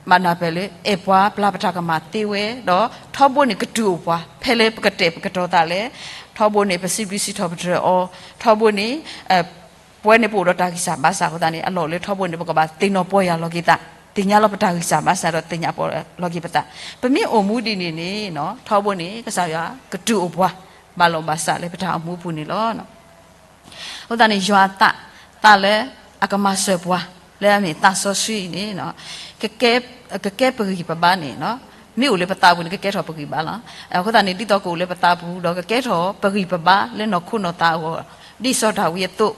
မၤနၢ်ပၢၢ်လၢ အဲၣ်ပှၤပျၢ်ပတၢ်ကမၣ်သ့ဝဲ ဒီးထီဘိန့ၣ်ကတုၤအိၣ်ပှၤ ဖဲလၢပကတဲာ်ပကတီၤသးလဲၣ်, ထီဘိန့ၣ် ပစံးဘျုးစံးထီၣ်ပတြၢၤအီၤ, ထီဘိန့ၣ် ပဝဲန့ၣ်ပအိၣ်ဒီးတၢ်ဂံၢ်စၢ်ဘါစၢ်အဃိသတးန့ၣ် အလီၢ်အိၣ်လၢထီဘိန့ၣ် ပကဘၣ်သ့ၣ်နီၣ်ပီၢ်ယၢ်လီၤက့ၤသး, သ့ၣ်ညါလီၤပတၢ်ဂံၢ်စၢ်ဘါစၢ်ဒီးသ့ၣ်ညါပီၢ်ယၢ်လီၤက့ၤပသး. ပမ့ၢ်အိၣ်မူဒ်န့ၣ်န့ၣ် ထီဘိန့ၣ် ကစၢ်ယွၤကတုၤအိၣ်ပှၤ ဘၣ်လီၢ်ဘၣ်စးလၢပတၢ်အိၣ်မူအပူၤန့ၣ်လီၤ. အဃိသတးန့ၣ် ယွၤအသး, သးလၢအကမၤစၢၤပှၤ လၢအမ့ၢ်သးစီဆှံန့ၣ် ကကဲပဂံၢ်ပဘါန့ၣ် မ့ၢ်အိၣ်လၢပသးပူၤန့ၣ် ကကဲထီၣ်ပဂံၢ်ဘါလီၤ. အဃိသတးန့ၣ် ဒ်သိးကအိၣ်လၢပသးပူၤ ဒီးကကဲထီၣ်ပဂံၢ်ပဘါလၢနီၢ်ခိနီၢ်သးအဂီၢ် ဒ်စီၤဒၤဝံးအသိး,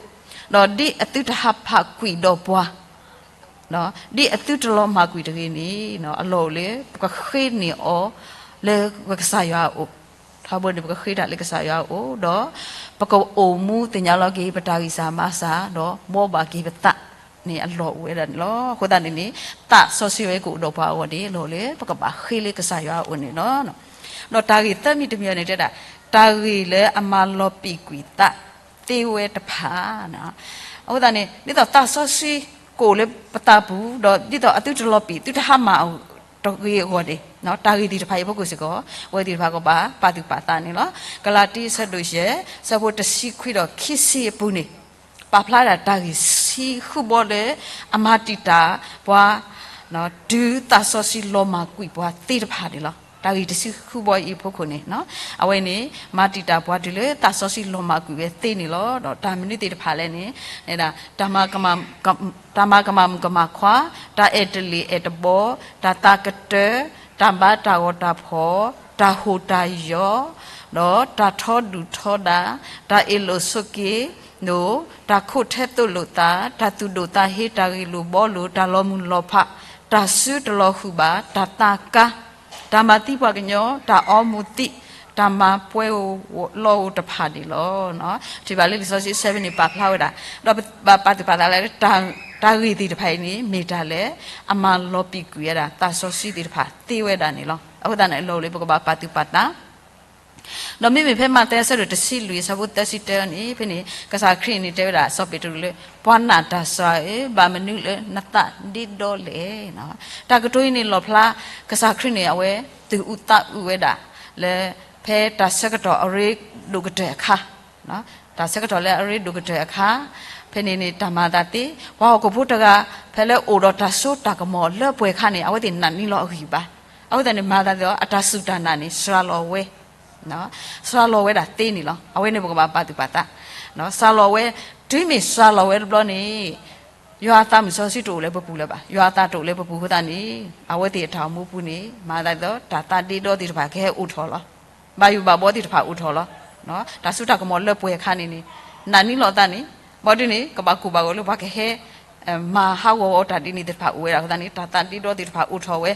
ဒီးဒ်အသုတဟးဖးကွံာ်ဒီးပှၤ ဒ်အသုတလီၤမၢ်ကွံာ်တဂ့ၤန့ၣ် အလီၢ်အိၣ်လၢ ပကဃ့န့ၢ်အီၤ လၢပကစၢ်ယွၤအအိၣ်, ထီဘိန့ၣ် ပကဃ့တၢ်လၢကစၢ်ယွၤအအိၣ် ဒီး ပကအိၣ်မူသ့ၣ်ညါလီၤက့ၤ ပတၢ်ဂံၢ်စၢ်ဘါစၢ် ဒီးဘှီဘၣ်က့ၤပသးန့ၣ် အလီၢ်အိၣ်ဝဲဒၣ်န့ၣ်လီၤ. အဃိသတးန့ၣ်န့ၣ် သးစီဆှံဝဲကအိၣ်ဒီးပှၤအဂီၢ်န့ၣ် အလီၢ်အိၣ်လၢ ပကဘၣ်ဃ့လၢကစၢ်ယွၤအအိၣ်န့ၣ်လီၤ. ဒီးတၢ်ဂ့ၢ်သၢမံၤတမံၤအံၤန့ၣ်တဲဒၣ် တၢ်ဂ့ၢ်လၢအမၤလီၤပံာ်ကွံာ်သးသ့ဝဲတဖၣ် အဃိသတးန့ၣ် ဒ်သိးသးစီဆှံကအိၣ်လၢပသးပူၤ ဒီးဒ်သိးအသုတလီၤပံာ် သုတဟါမၢ်တဂ့ၤအဂီၢ်န့ၣ် တၢ်ဂ့ၢ်သ့ၣ်တဖၣ်အံၤအဖီခိၣ်စ့ၢ်ကီး အဝဲသ့ၣ်တဖၣ်ကဘၣ်ပာ်သူၣ်ပာ်သးန့ၣ်လီၤ. ကလၤတံ အဆၢဒိၣ်ယဲၢ် အဆၢဖိတဆံခွံဒီးခံဆံအပူၤန့ၣ် ပာ်ဖျါဒၣ်တၢ်ဂ့ၢ်ဆံဃုဘီလၢ အမၤတံာ်တာ်ပှၤ တုၤသးစီဆှံလီၤမၢ်ကွံာ်ပှၤသ့ၣ်တဖၣ်န့ၣ်လီၤ. တၢ်ဂ့ၢ်တဆံဃုဘီအံၤအဖီခိၣ်န့ၣ် အဝဲန့ၣ် မၤတံာ်တာ်ပှၤတုၤလၢသးစီဆှံလီၤမၢ်ကွံာ်ဝဲသ့န့ၣ်လီၤ. ဒီးတၢ်မနုၤသ့ၣ်တဖၣ်လဲၣ်န့ၣ် တၢ်မၤကမၣ်မုၣ်ကမၣ်ခွါ, တၢ်အဲၣ်တလ့ၢ်အဲၣ်တဘီ, တၢ်သးကတၢၢ်, တၢ်ဘါတၢ်ဂီၤတၢ်ဖီၣ်, တၢ်ဟိၣ်တၢ်ယီၤ, ဒီးတၢ်ထီဒုၣ်ထီဒါ, တၢ်အ့ၣ်လိာ်ဆိးက့, ဒီးတၢ်ခိးထဲသိးလိာ်သး, တၢ်သူၣ်ဒိၣ်သးဟ့, တၢ်ဂ့ၢ်လိာ်ဘှီလိာ်, တၢ်လီၤမုၢ်လီၤဖး, တၢ်စုတလီၤဃုာ်ဘၣ်, တၢ်သးကါ, တၢ်မၤသံပှၤကညီ, တၢ်အီမူၤသံး, တၢ်မၤပှဲၤလီၢ်အိၣ်တဖၣ်န့ၣ်လီၤ. ထံၣ်ဘၣ်လၢလံာ်စီဆှံအဆၢဖဲန့ၣ် ပာ်ဖျါဝဲဒၣ်, ဒီးပဘၣ်ပာ်သူၣ်ပာ်သးလၢ တၢ်ဂ့ၢ်သ့ၣ်တဖၣ်အံၤန့ၣ် မ့ၢ်တၢ်လၢအမၤလီၤပံာ်ကွံာ်ဝဲဒၣ် သးစီဆှံသ့ၣ်တဖၣ်သ့ဝဲဒၣ်န့ၣ်လီၤ. အဃိသတးန့ၣ် အလီၢ်အိၣ်လၢပကဘၣ်ပာ်သူၣ်ပာ်သး ဒီးမ့မ့ၢ်ဖဲမးသဲအဆၢဒိၣ်တဆံလွံၢ်အဆၢဖိသၢဆံတၢန့ၣ် ဖဲန့ၣ် ကစၢ်ခရံာ်န့ၣ်တဲဝဲဒၣ်စီၤပ့းတရူးလၢ ပှၤနာ်တၢ်စှၤဧၢ, ဘၣ်မနုၤလၢနသးဒ့ဒီလဲၣ်. တၢ်ကတိၤအံၤန့ၣ်လီၣ်ဖျါ ကစၢ်ခရံာ်န့ၣ် အဝဲသူၣ်အုးသးအုးဝဲဒၣ် လၢ ဖဲတၢ်ဆၢကတီၢ်အရ့ဒိၣ်ကတၢၢ်အခါ တၢ်ဆၢကတီၢ်လၢအရ့ဒိၣ်ကတၢၢ်အခါ ဖဲန့ၣ်န့ၣ် တၢ်မၤအသးသ့ ပှၤဟီၣ်ခိၣ်ဖိတဂၤ ဖဲလၢအိၣ်ဒီးတၢ်စိတၢ်ကမီၤလၢပှဲၤအခါန့ၣ် အဝဲသ့ၣ်နာ်န့ၢ်လီၤအဂံၢ်ဘါ. အဃိသတးန့ၣ် မၤအသးသ့ဒီး အတၢ်စူၢ်တၢ်နာ်န့ၣ် စှၤလီၤဝဲ စှၤလီၤဝဲဒၣ်သ့န့ၣ်လီၤ. အဝဲန့ၣ်ပကဘၣ်ပာ်သူၣ်ပာ်သး စှၤလီၤဝဲ တုၤမ့ၢ်စှၤလီၤဝဲတဘျီန့ၣ် ယွၤအသးမုၢ်စီဆှံတအိၣ်လၢပပူၤလၢၤဘၣ်. ယွၤအသးတအိၣ်လၢပပူၤအဃိသတးန့ၣ် အဝဲသ့ၣ်အတၢ်အိၣ်မူပူၤန့ၣ် မၤသးဒ်သိး တၢ်သးဒ့ဒီသ့ၣ်တဖၣ်ကဟဲအိၣ်ထီၣ်လီၤ. ဘၣ်ယိၣ်ဘၣ်ဘီသ့ၣ်တဖၣ်အိၣ်ထီၣ်လီၤ. တၢ်စိတၢ်ကမီၤလၢပှဲၤအခါန့ၣ်န့ၣ် နာ်န့ၢ်လီၤအသးန့ၣ် ဘၣ်ဒုးန့ၣ် ကဘၣ်ကိၢ်ဘၣ်ဂီၤလၢပှၤကဟဲ မၤဟးဂီၤအီၤတၢ်ဒ်န့ၣ်သ့ၣ်တဖၣ်အိၣ်ဝဲဒၣ်အဃိသတးန့ၣ် တၢ်သးဒ့ဒီသ့ၣ်တဖၣ်အိၣ်ထီၣ်ဝဲ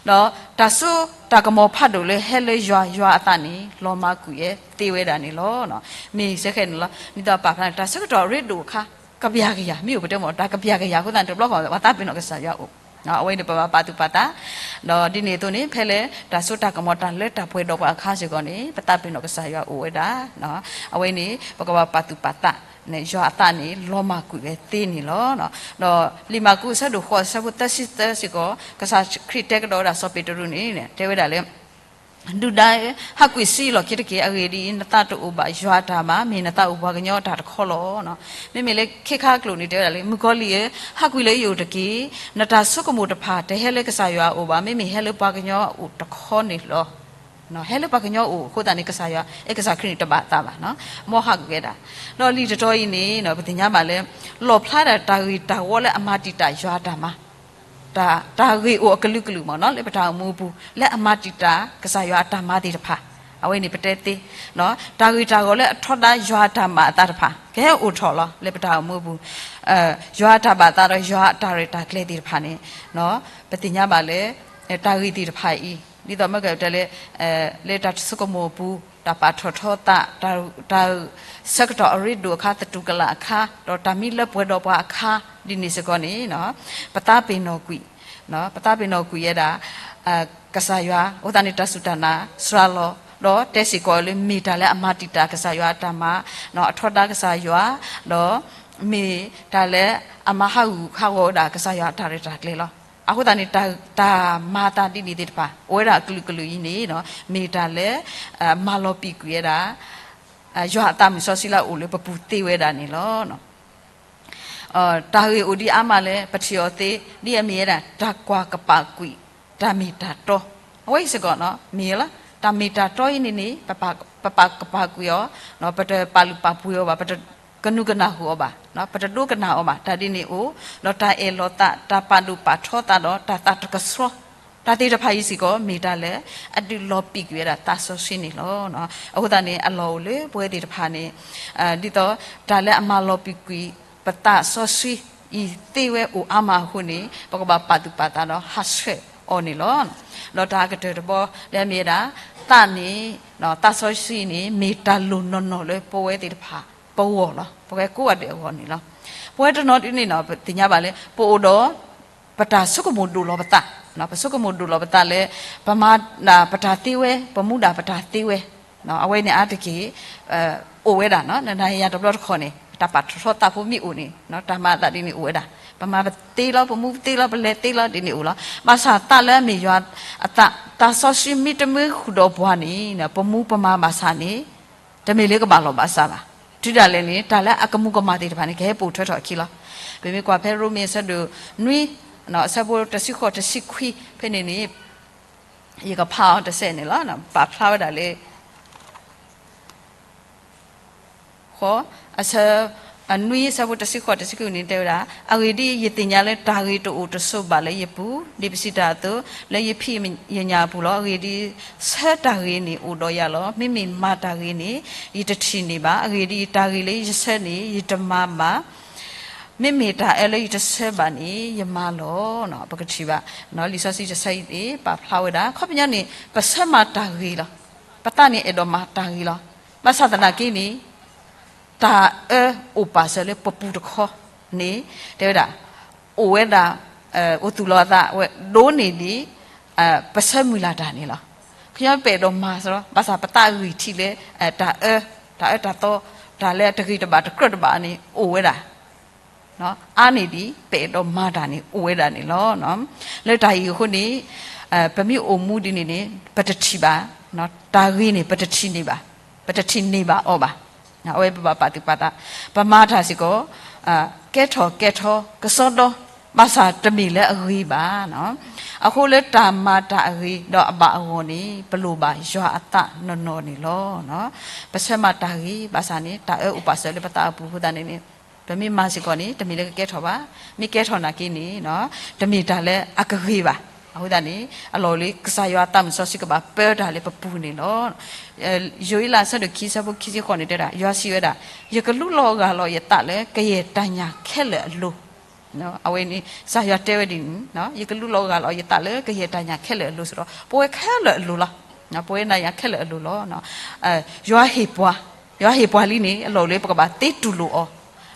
ဒီးတၢ်စိတၢ်ကမီၤဖးဒိၣ်လၢဟဲလၢယွၤ ယွၤအသးန့ၣ် လီၤမၢ်ကွံာ်ဝဲသ့ဝဲဒၣ်န့ၣ်လီၤ. မ့ၢ်စ့ၢ်ကီးန့ၣ်လီၤ. ဒ်သိးပာ်ဖျါန့ၣ် တၢ်ဆၢကတီၢ်အရ့ဒိၣ်အခါ ကပျၢ်ကယၤ မ့ၢ်အိၣ်ပတဲမ့ၢ် တၢ်ကပျၢ်ကယၤအဃိသတးန့ၣ် တဘျီဃီ ပှၤသးပ့ၤနီၣ်ကစၢ်ယွၤအအိၣ် အဝဲန့ၣ် ပဘၣ်ပာ်သူၣ်ပာ်သး ဒီးဒ်န့ၣ်အသိးန့ၣ် ဖဲလၢတၢ်စိတၢ်ကမီၤတၢ်လၢတၢ်ပှဲၤဒီးပှၤအခါစ့ၢ်ကီးန့ၣ် ပသးပ့ၤနီၣ်ကစၢ်ယွၤအိၣ်ဝဲဒၣ် အဝဲန့ၣ် ပကဘၣ်ပာ်သူၣ်ပာ်သးန့ၣ် ယွၤအသးန့ၣ် လီၤမၢ်ကွံာ်ဝဲသ့န့ၣ်လီၤ. ဒီးလံာ်မၢ်ကူးအဆၢဒိၣ်ဃိးအဆၢဖိသၢဆံသၢစ့ၢ်ကီး ကစၢ်ခရံာ်တဲကဒီးဝဲဒၣ်စီၤပ့းတရူးန့ၣ် တဲဝဲဒၣ်လၢ ဒုၣ်ဒါဧၢ, ဟးကွံာ်ဆူယလီၢ်ခံတက့ၢ်. အဂ့ၢ်ဒ်အံၤ, နသးတအိၣ်ဘၣ်ယွၤအတၢ်မၤ, မ့ၢ်နသးအိၣ်ပှၤကညီအတၢ်တခီလီၤ. မ့မ့ၢ်လၢခ့ခါအကျိာ်န့ၣ် တဲဝဲဒၣ်လၢ မုၣ်ကီၤလံၢ်ဧၢ, ဟးကွံာ်လၢယအိၣ်တက့ၢ်. နတၢ်ဆိကမိၣ်တဖၣ်တဟဲလၢကစၢ်ယွၤအအိၣ်ဘၣ်, မ့မ့ၢ်ဟဲလၢပှၤကညီအအိၣ်တခီန့ၣ်လီၤ. ဟဲလၢပှၤကညီအအိၣ်အဃိသတးန့ၣ် ကစၢ်ယွၤ အဲ ကစၢ်ခရံာ်န့ၣ်တဘၣ်အသးဘၣ်, မ်ဟးကွံာ်ဝဲဒၣ်. ဒီးလံာ်တတီၤအံၤန့ၣ် ပသ့ၣ်ညါဘၣ်လၢ လီၣ်ဖျါဒၣ်တၢ်ဂ့ၢ်တၢ်ဝီလၢအမၤတံာ်တာ်ယွၤအတၢ်မၤ တၢ်ဂ့ၢ်အိၣ်အကလုာ်ကလုာ်မ့ၢ်နီၤ လၢပတၢ်အိၣ်မူအပူၤ လၢအမၤတံာ်တာ်ကစၢ်ယွၤအတၢ်မၤသ့ၣ်တဖၣ်, အဝဲန့ၣ်ပတဲသ့, တၢ်ဂ့ၢ်တၢ်ဂီၤလၢအထီဒါယွၤအတၢ်မၤအသးတဖၣ် ကဟဲအိၣ်ထီၣ်လီၤ လၢပတၢ်အိၣ်မူအပူၤ, ယွၤအတၢ်ဘၣ်သးဒီးယွၤအတၢ်ရဲၣ်တၢ်ကျဲၤသ့ၣ်တဖၣ်န့ၣ် ပသ့ၣ်ညါဘၣ်လၢ တၢ်ဂ့ၢ်သ့ၣ်တဖၣ်အံၤ ဒ်သိးမ့ၢ်ကတဲလၢ လၢတၢ်ဆိကမိၣ်အပူၤ, တၢ်ပာ်ထီၣ်ထီသး, တၢ်ဆၢကတီၢ်အရ့ဒိၣ်အခါ, သတူၢ်ကလာ်အခါ, ဒီးတၢ်မံလၢပှဲၤဒီးပှၤအခါ, ဒ်န့ၣ်စ့ၢ်ကီးန့ၣ်, ပသးပ့ၤနီၣ်ကွံာ်, ပသးပ့ၤနီၣ်ကွံာ်ဝဲဒၣ် ကစၢ်ယွၤ, အဃိသတးန့ၣ် တၢ်စူၢ်တၢ်နာ်စှၤလီၤ, ဒီးတဲစ့ၢ်ကီးလၢမ့ၢ်တၢ်လၢအမၤတံာ်တာ်ကစၢ်ယွၤအတၢ်မၤ, အထီဒါကစၢ်ယွၤ, ဒီးမ့ၢ်တၢ်လၢအမၤဟးဂူာ်ဟးဂီၤဝဲဒၣ်ကစၢ်ယွၤအတၢ်ရဲၣ်တၢ်ကျဲၤလီၤ. အဃိသတးန့ၣ် တၢ်မၤသးဒ်န့ၣ်သ့ၣ်တဖၣ် အိၣ်ဝဲဒၣ်အကလုာ်ကလုာ်အံၤန့ၣ်, မ့ၢ်တၢ်လၢ မၤလီၤပံာ်ကွံာ်ဝဲဒၣ် ယွၤအသးမုၢ်စီဆှံလၢအအိၣ်လၢပပူၤသ့ဝဲဒၣ်န့ၣ်လီၤ. တၢ်ဂ့ၢ်အိၣ်ဒံးအါမးလၢပထံၣ်အီၤသ့ ဒ်အမ့ၢ်ဝဲဒၣ် တၢ်ကွၢ်ကပာ်ကွံာ် တၢ်မ့ၢ်တၢ်တီ, အဝဲအံၤစ့ၢ်ကီး မ့ၢ်လီၤ. တၢ်မ့ၢ်တၢ်တီအံၤန့ၣ်န့ၣ် ပပာ်ကပာ်ကွံာ်အီၤ, ပတပာ်လုၢ်ပာ်ပှ့ၤအီၤဘၣ်, ပတကနူၤကနၣ်ဃုာ်အီၤဘၣ်, ပတဒိကနၣ်အီၤဘၣ်, တၢ်ဒ်န့ၣ်အိၣ်, ဒီးတၢ်အဲၣ်လီၤသး, တၢ်ပာ်ဒိၣ်ပာ်ထီသးဒီးတၢ်သးတကဆှီ, တၢ်သ့ၣ်တဖၣ်အံၤစ့ၢ်ကီး မ့ၢ်တၢ်လၢအဒုးလီၤပံာ်ကွံာ်ဝဲဒၣ်သးစီဆှံန့ၣ်လီၤ. အဃိသတးန့ၣ် အလီၢ်အိၣ်လၢပဝဲသ့ၣ်တဖၣ်န့ၣ်, ဒ်သိး တၢ်လၢအမၤလီၤပံာ်ကွံာ်ပသးစီဆှံအံၤသ့ဝဲအိၣ်အါမးအဃိန့ၣ် ပကဘၣ်ပာ်သူၣ်ပာ်သးဒီးဟးဆှဲးအီၤန့ၣ်လီၤ. ဒီးတၢ်အကတၢၢ်တဘီလၢအမ့ၢ်ဝဲဒၣ် သးန့ၣ်, သးစီဆှံန့ၣ် မ့ၢ်တၢ်လိၣ်နီၢ်နီၢ်လၢပဝဲသ့ၣ်တဖၣ်ပဂီၢ်လီၤ. ပဝဲကိးဂၤဒဲးအဂီၢ်န့ၣ်လီၤ. ပဝဲတနီၤဒ်န့ၣ် ပသ့ၣ်ညါဘၣ်လၢ ပအိၣ်ဒီး ပတၢ်ဆိကမိၣ်ဒိၣ်လီၤပသး, ပဆိကမိၣ်ဒိၣ်လီၤပသးလၢ ပမၤဒၣ်ပတၢ်သ့ဝဲ, ပမူဒၣ်ပတၢ်သ့ဝဲ, အဝဲန့ၣ်အါတက့ၢ် အိၣ်ဝဲဒၣ်, နၤယၤတဘျီတခီၣ်န့ၣ် တၢ်ပာ်ထီၣ်ထီသးဖိမ့ၢ်အိၣ်န့ၣ် တၢ်မၤအသးဒ်န့ၣ်အိၣ်ဝဲဒၣ်, ပမၤပသ့လီၤ, ပမူပသ့လီၤ, ပလဲၤသ့လီၤ, ဒ်န့ၣ်အိၣ်လီၤ. ဘၣ်ဆၣ်သးလၢအမ့ၢ်ယွၤအသး, သးစီဆှံမ့တမ့ၢ်ဃုာ်ဒီးပှၤန့ၣ် ပမူပမၤဘၣ်ဆၣ်န့ၣ် တမ့ၢ်လၢကဘၣ်လီၤဘၣ်စးဘၣ်. တုၤဒၣ်လဲာ်န့ၣ် တၢ်လၢအကမူၤကမၣ်သ့ၣ်တဖၣ်န့ၣ် ကဟဲပိာ်ထွဲထီၣ်အခံလီၤ. ပမ့ၢ်ကွၢ်ဖဲရိမ့ၤအဆၢဒိၣ်နွံ, အဆၢဖိတဆံဃိး တဆံခွံ ဖဲန့ၣ်န့ၣ် ယကဖးအီၤတစဲးန့ၣ်လီၤ. ပာ်ဖျါဝဲဒၣ်လၢ ဃီ, အဆၢ, အနွံအဆၢဖိတဆံဃိး တဆံခွံန့ၣ်တဲဝဲဒၣ်, အဂ့ၢ်ဒ်အံၤ, ယသ့ၣ်ညါလၢတၢ်ဂ့ၤတအိၣ်တဆိးဘၣ်လၢယပူၤ, ဒ်ပစံးတၢ်အသိး, လၢယဖံးယညၣ်အပူၤလီၤ. အဂ့ၢ်ဒ်အံၤ, ဆၢတၢ်ဂ့ၤန့ၣ်အိၣ်ဒီးယၤလီၤ. မ့မ့ၢ်မၤတၢ်ဂ့ၤန့ၣ် ယတထံၣ်န့ၢ်ဘၣ်. အဂ့ၢ်ဒ်အံၤ, တၢ်ဂ့ၤလၢယဆၢန့ၣ် ယတမၤဘၣ်. မ့မ့ၢ်တၢ်အၢလၢယတဆၢဘၣ်န့ၣ် ယမၤလီၤ. ပကထံၣ်ဘၣ် လံာ်စီဆှံတဆၢအံၤန့ၣ် ပာ်ဖျါဝဲဒၣ် ခီပညီန့ၣ် ပဆၢမၤတၢ်ဂ့ၤလီၤ. ပသးန့ၣ်အဲၣ်ဒိးမၤတၢ်ဂ့ၤလီၤ. ဘၣ်ဆၣ်သနာ်က့န့ၣ် တၢ်အၢအိၣ်ပာ်စၢၤလၢပပူၤတခီန့ၣ် တဲဝဲဒၣ် အိၣ်ဝဲဒၣ်, အိၣ်သူၣ်လီၤအသးဝဲဒိၣ်န့ၢ်ဒံး ပဆၢမုၢ်လၢ်တၢ်န့ၣ်လီၤ. ခီပညီပအဲၣ်ဒိးမၤစ့ၢ်ကီး ဘၣ်ဆၣ်ပသးဂံၢ်ထံးလၢ တၢ်အၢ, တၢ်အၢတၢ်သီ, တၢ်လၢအတဂ့ၤတဘၣ်တကြၢးတဘၣ်န့ၣ် အိၣ်ဝဲဒၣ် အါန့ၢ်ဒံး ပအဲၣ်ဒိးမၤတၢ်န့ၣ် အိၣ်ဝဲဒၣ်န့ၣ်လီၤ. လၢတၢ်အံၤအဃိန့ၣ် ပမ့ၢ်အိၣ်မူဒ်န့ၣ်န့ၣ် ပတထံၣ်ဘၣ်, တၢ်ဂ့ၤန့ၣ် ပတထံၣ်န့ၢ်ဘၣ်, ပတထံၣ်န့ၢ်ဘၣ်အီၤဘၣ်. အဝဲပဘၣ်ပာ်သူၣ်ပာ်သး, ပမၤတၢ်စ့ၢ်ကီး ကဲထီၣ်ကဲထီ ကစီဒီ ဘၣ်ဆၣ်တမ့ၢ်လၢအဂ့ၤဘၣ်. အဃိလၢတၢ်မၤတၢ်အဂ့ၤဒီးအဘၣ်အဂီၢ်န့ၣ် ပလိၣ်ဘၣ်ယွၤအသးနီၢ်နီၢ်န့ၣ်လီၤ. ပဆၢမၤတၢ်ဂ့ၤ ဘၣ်ဆၣ်န့ၣ် တၢ်အၢအိၣ်ပာ်စၢၤလၢပသးအပူၤအဃိသတးန့ၣ်န့ၣ် ပမ့ၢ်မၤစ့ၢ်ကီးန့ၣ် တမ့ၢ်လၢကကဲထီၣ်ဘၣ်, မ့ၢ်ကဲထီၣ်နာ်က့န့ၣ် တမ့ၢ်တၢ်လၢအကဂ့ၤဘၣ်. အဃိသတးန့ၣ် အလီၢ်အိၣ်လၢကစၢ်ယွၤအသးမုၢ်စီဆှံကဘၣ်ပၢတၢ်လၢပပူၤန့ၣ်လီၤ. ယိၤအ့လးအဆၢဒိၣ်ခံ အဆၢဖိခံဆံဃိးန့ၣ်တဲဝဲဒၣ်, ယွၤစံးဝဲဒၣ်, ယကလူလီၤဂၢ်လီၤယသးလၢကယဲၢ်တၢ်ညၣ်ခဲလၢာ်အလိၤ. အဝဲန့ၣ် ကစၢ်ယွၤတဲဝဲဒ်န့ၣ်, ယကလူလီၤဂၢ်လီၤယသးလၢကယဲၢ်တၢ်ညၣ်ခဲလၢာ်အလိၤ ဆိုတော့ ပဝဲခဲလၢာ်အလိၤလီၤ. ပဝဲနၤယၤခဲလၢာ်အလိၤလီၤ. ယွၤဟ့ၣ်ပှၤ, ယွၤဟ့ၣ်ပှၤလံန့ၣ် အလီၢ်အိၣ်လၢပကဘၣ်သ့တူၢ်လိာ်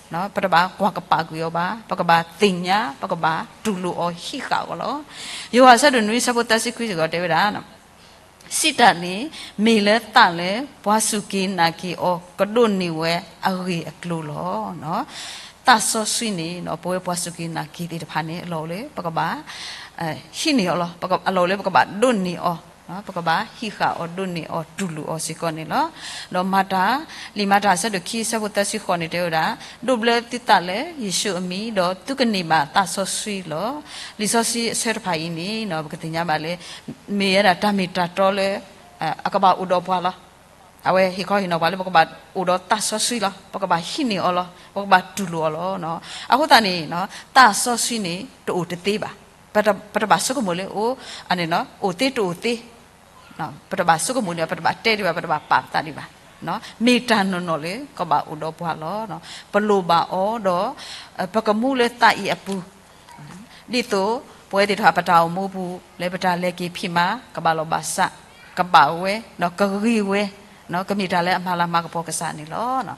အီၤ, ပတဘၣ်ကွၢ်ကပာ်ကွံာ်အီၤဘၣ်, ပကဘၣ်သ့ၣ်ညါ, ပကဘၣ်တူၢ်လိာ်အီၤဟံးဃာ်အီၤလီၤ. ယိၤဟၣ်အဆၢဒိၣ်နွံ အဆၢဖိသၢဆံခွံစ့ၢ်ကီးတဲဝဲဒၣ် စံးတၢ်န့ၣ် မ့ၢ်လၢသးလၢ ပှၤစူၢ်က့ၤနာ်က့ၤအီၤ ကဒိးန့ၢ်ဝဲအဂ့ၢ်အကျိၤလီၤ. သးစီဆှံန့ၣ် ပဝဲပှၤစူၢ်က့ၤနာ်က့ၤသ့ၣ်တဖၣ်န့ၣ် အလီၢ်အိၣ်လၢပကဘၣ် ဟံးန့ၢ်အီၤလီၤ. အလီၢ်အိၣ်လၢပကဘၣ်ဒိးန့ၢ်အီၤ, ပကဘၣ်ဟံးဃာ်အီၤ ဒိးန့ၢ်အီၤ တူၢ်လိာ်အီၤစ့ၢ်ကီးန့ၣ်လီၤ. ဒီးမၤတၢ်, လံာ်မၤတၢ်အဆၢဒိၣ်ခံ အဆၢဖိသၢဆံဃိးန့ၣ်တဲဝဲဒၣ်, ဒိးဘျၢသုသးလၢယ့ၣ်ၡူးအမံၤ ဒီးသုကန့ၢ်ဘၣ်သးစီဆှံလီၤ. လံာ်စီဆှံအဆၢတဖၣ်အံၤန့ၣ် ပကသ့ၣ်ညါဘၣ်လၢ မ့ၢ်ဝဲဒၣ်တၢ်မ့ၢ်တၢ်တီလၢ အကဘၣ်အိၣ်ဒီးပှၤလီၤ. အဝဲဟ့ၣ်ခီဟ့ၣ်နီၤပှၤလၢပကဘၣ်အိၣ်ဒီးသးစီဆှံလီၤ. ပကဘၣ်ဟံးန့ၢ်အီၤလီၤ. ပကဘၣ်တူၢ်လိာ်အီၤလီၤ. အဃိသတးန့ၣ် သးစီဆှံန့ၣ် တအိၣ်တသ့ဘၣ်. ပတဘၣ်ဆိကမိၣ်လၢ အိၣ်သ့တအိၣ်သ့ ပတဘၣ်ဆိကမိၣ်ဒံးဘၣ်, ပတဘၣ်တဲဒံးဘၣ်, ပတဘၣ်ပာ်ပသးဒံးဘၣ်. မ့ၢ်တၢ်နီၢ်နီၢ်လၢကဘၣ်အိၣ်ဒီးပှၤလီၤ. ပလိၣ်ဘၣ်အီၤဒီး ပကမူလၢသးအံၤအပူၤ, ဒ်သိး ပဝဲသ့ၣ်တဖၣ်ပတၢ်အိၣ်မူအပူၤ လၢပတၢ်လဲၤက့ၤဖံးမၤ ကဘၣ်လီၤဘၣ်စး ကဘၣ်ဝဲ ဒီးကဂ့ၤဝဲ ကမ့ၢ်တၢ်လၢအမၤလၤမၤကပီၤကစၢ်န့ၣ်လီၤ.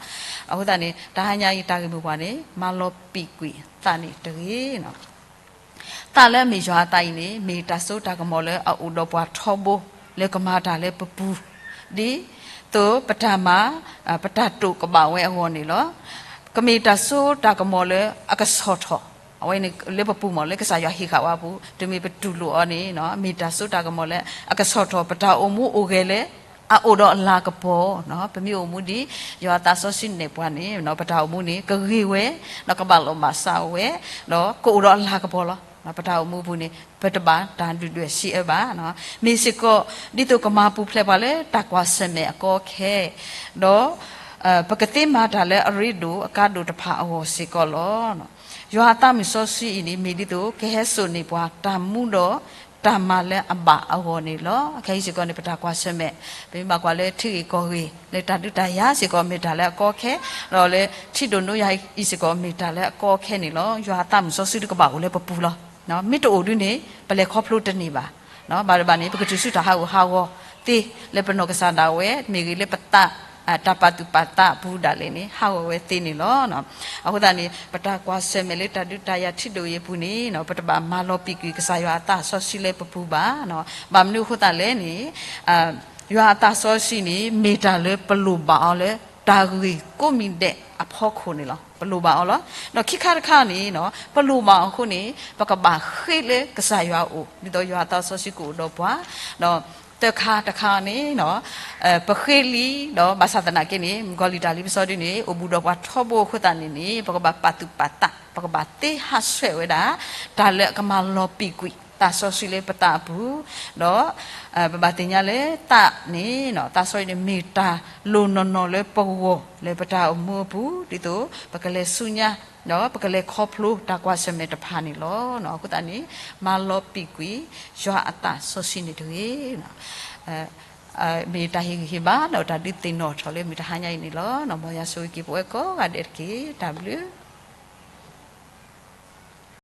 အဃိသတးန့ၣ် တဟါညါအံၤတၢ်ဂ့ၢ်မိၢ်ပှၢ်န့ၣ် မၤလီၤပံာ်ကွံာ်သးန့ၣ်တဂ့ၤ သးလၢအမ့ၢ်ယွၤအသးအံၤန့ၣ် မ့ၢ်တၢ်စိတၢ်ကမီၤလၢအအိၣ်ဒီးပှၤထီဘိ လၢကမၤတၢ်လၢပပူၤ ဒ်သိးပတၢ်မၤ ပတၢ်တိာ်ကဘၣ်ဝဲအဂီၢ်န့ၣ်လီၤ. ကမ့ၢ်တၢ်စိတၢ်ကမီၤလၢအကဆီၣ်ထီၣ် အဝဲန့ၣ်လၢပပူၤမ့ၢ် လၢကစၢ်ယွၤဟ့ၣ်ဃာ်ဝဲအပူၤ တမ့ၢ်ပတူၢ်လိာ်အီၤန့ၣ် မ့ၢ်တၢ်စိတၢ်ကမီၤလၢအကဆီၣ်ထီၣ် ပတၢ်အိၣ်မူအိၣ်ဂဲၤလၢ အအိၣ်ဒီးအလၤကပီၤ ပမ့ၢ်အိၣ်မူဒ် ယွၤအသးစီဆှံနဲၣ်ပှၤန့ၣ် ပတၢ်အိၣ်မူန့ၣ် ကဂ့ၤဝဲ ဒီးကဘၣ်လီၤဘၣ်စးဝဲ ဒီးကအိၣ်ဒီးအလၤကပီၤလီၤ. ပတၢ်အိၣ်မူအပူၤန့ၣ် ပတဘၣ်တၢ်ဒုၣ်ဒွဲၣ်စံးအၢဘၣ်. မ့ၢ်စ့ၢ်ကီး ဒ်သိးကမၤပူၤဖျဲးပှၤလၢတၢ်ကွၢ်ဆၢၣ်မဲာ်အကီအခဲ ဒီး ပကသ့မၤတၢ်လၢအရ့ဒိၣ်အကါဒိၣ်တဖၣ်အဂီၢ်စ့ၢ်ကီးလီၤ. ယွၤအသးမုၢ်စီဆှံအံၤန့ၣ် မ့ၢ်ဒ်သိး ကဟဲစိာ်န့ၢ်ပှၤတၢ်မူဒီးတၢ်မၤလၢအဘၣ်အဂီၢ်န့ၣ်လီၤ. အခဲအံၤစ့ၢ်ကီးန့ၣ် ပတၢ်ကွၢ်ဆၢၣ်မဲာ် ပမ့ၢ်ဘၣ်ကွၢ်လၢထံဂ့ၢ်ကီၢ်ဂ့ၢ် လၢတၢ်ဒုးတၢ်ယၤစ့ၢ်ကီး မ့ၢ်တၢ်လၢအကီအခဲ ဒီးလၢထံဒိၣ်နိယၤအံၤစ့ၢ်ကီး မ့ၢ်တၢ်လၢအကီအခဲန့ၣ်လီၤ. ယွၤအသးမုၢ်စီဆှံတကဘၣ်အိၣ်လၢပပူၤလီၤ. မ့ၢ်တအိၣ်ဒုန့ၣ် ပလဲၤခီဖျိတန့ၢ်ဘၣ်. ဘၣ်တဘၣ်န့ၣ် ပကတုၤဆူတၢ်ဟးဂူာ်ဟးဂီၤသ့ လၢပနီၢ်ကစၢ်ဒၣ်ဝဲ မ့ၢ်ဂ့ၤလၢပသး တၢ်ပာ်သူၣ်ပာ်သးအပူၤဒၣ်လဲာ်န့ၣ် ဟးဂီၤဝဲသ့န့ၣ်လီၤ. အဃိသတးန့ၣ် ပတၢ်ကွၢ်ဆၢၣ်မဲာ်လၢတၢ်ဒုးတၢ်ယၤထံဒိၣ်အံၤအပူၤန့ၣ် ပတဘၣ်မၤလီၤပံာ်ကွံာ်ကစၢ်ယွၤအသးစီဆှံလၢပပူၤဘၣ်. ဘၣ်မနုၤအဃိသတးလဲၣ်န့ၣ် ယွၤအသးစီဆှံန့ၣ် မ့ၢ်တၢ်လၢပလိၣ်ဘၣ်အီၤလၢ တၢ်ဂ့ၢ်ကိးမံၤဒဲးအဖီခိၣ်န့ၣ်လီၤ. ပလိၣ်ဘၣ်အီၤလီၤ. ဒီးခံခါတခါန့ၣ် ပလိၣ်ဘၣ်အီၤအဃိန့ၣ် ပကဘၣ်ဃ့လၢကစၢ်ယွၤအအိၣ် ဒ်သိးယွၤအသးစီဆှံကအိၣ်ဒီးပှၤ ဒီးသၢခါတခါန့ၣ် ပဃ့လံ ဒီးဘၣ်ဆၣ်သနာ်က့န့ၣ် မုၣ်ကီၤလံၢ်တၢ်လံပစီဒုန့ၣ် အိၣ်ဘူးဒီးပှၤထီဘိအဃိသတးန့ၣ်န့ၣ် ပကဘၣ်ပာ်သူၣ်ပာ်သး ပကဘၣ်သ့ဟးဆှဲးဝဲဒၣ် တၢ်လၢအကမၤလီၤပံာ်ကွံာ်သးစီဆှံလၢပသးအပူၤ ဒီး ပဘၣ်သ့ၣ်ညါလၢသးန့ၣ် သးစီဆှံန့ၣ်မ့ၢ်တၢ်လိၣ်နီၢ်နီၢ်လၢပဂီၢ်လၢပတၢ်အိၣ်မူအပူၤ ဒ်သိးပကလဲၤဆူညါ ဒီးပကလဲၤခီဖျိတၢ်ကွၢ်ဆၢၣ်မဲာ်တဖၣ်န့ၣ်လီၤ. အဃိသတးန့ၣ် မၤလီၤပံာ်ကွံာ်ယွၤအသးစီဆှံန့ၣ်တဂ့ၤ. မ့ၢ်တၢ်ဟ့ၣ်ဂံၢ်ဟ့ၣ်ဘါ ဒီးတၢ်ဒုးသ့ၣ်နီၣ်ထီၣ်လၢမုၢ်တဟါညါအံၤန့ၣ်လီၤ. မ်ယွၤဆိၣ်ဂ့ၤက့ၤပဝဲကိးဂၤဒဲးတက့ၢ်. တၢ်ဘျုး